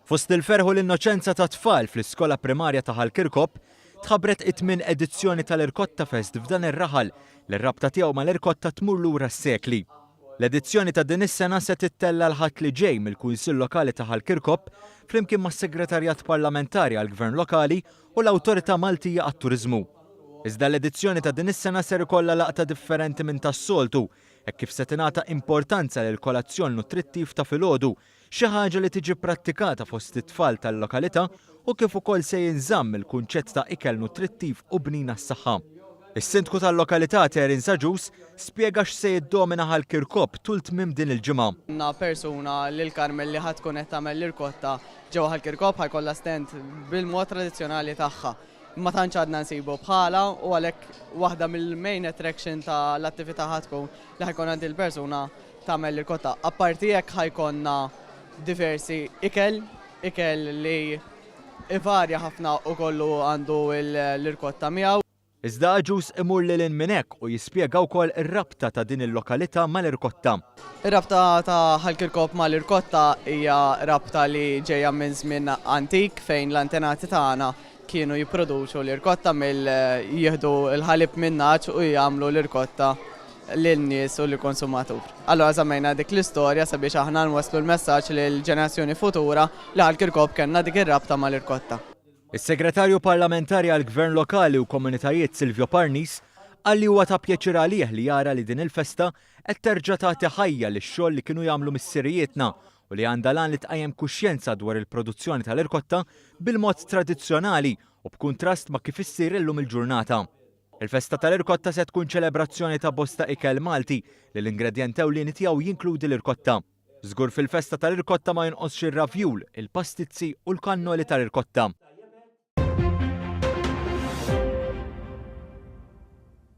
Fost il-ferħ u l-innoċenza tat-tfal fl-iskola primarja ta' Ħal Kirkop, tħabbret it-tmien edizzjoni tal-Irkotta Fest f'dan ir-raħal li r-rabta tiegħu mal-irkotta tmur lura s-sekli. L-edizzjoni ta' din is-sena se tittella' l-Ħadd li ġej mill-Kunsill Lokali ta' Ħal Kirkop flimkien mas-Segretarjat Parlamentari għall-Gvern Lokali u l-Awtorità Maltija għat-Turiżmu. Iżda l-edizzjoni ta' din is-sena ser ikollha laqta differenti minn tas-soltu hekk kif se tingħata importanza lill-kolazzjon nutrittiv ta' filgħodu xi ħaġa li tiġi pprattikata fost it-tfal tal-lokalità u kif ukoll se jinżamm il-kunċett ta' ikel nutrittiv u bnin għas-saħħa. Is-Sindku tal-lokalità Terence Agius spjega x'se jiddomina Ħal Kirkop tul tmiem din il-ġimgħa. Għandna persuna lil Carmel li ħa tkun qed tagħmel l-irkotta ġewwa Ħal Kirkop, ħa jkollha stand bil-mod tradizzjonali tagħha. Ma tantx għadna nsibu bħalha u għalhekk waħda mill-main attraction ta' l-attività ħa tkun li ħa jkollna din il-persuna tagħmel l-irkotta. Apparti hekk ħa jkollna diversi ikel, ikel li ivarja ħafna u kollu għandu l-irkotta miegħu. Iżda Agius imur lil hinn minn hekk u jispjega wkoll ir-rabta ta' din il-lokalità mal-irkotta. Ir-rabta ta' Ħal Kirkop mal-irkotta hija rabta li ġejja minn żmien antik fejn l-antenati tagħna kienu jipproduċu l-irkotta mill jieħdu l-ħalib min-nagħaġ u jagħmlu l-irkotta lin-nies u lill-konsumatur. Allura żammejna dik l-istorja sabiex aħna nwasslu l-messaġġ lill-ġenerazzjoni futura li Ħal Kirkop kellna dik ir-rabta mal-irkotta. Is-Segretarju Parlamentari għall-Gvern Lokali u Komunitajiet Silvio Parnis qal li huwa ta' pjaċir għalih li jara li din il-festa qed terġa' tagħti ħajja lix-xogħol li kienu jagħmlu missirijietna u li għandha l-għan li tqajjem kuxjenza dwar il-produzzjoni tal-irkotta bil-mod tradizzjonali u b'kuntrast ma' kif issir illum il-ġurnata. Il-festa tal-irkotta se tkun ċelebrazzjoni ta' bosta ikel Malti li l-ingredjent ewlieni tiegħu jinkludi l-irkotta. Żgur fil-festa tal-irkotta ma jonqosx ir-ravjul, il-pastizzi u l-kannoli tal-irkotta.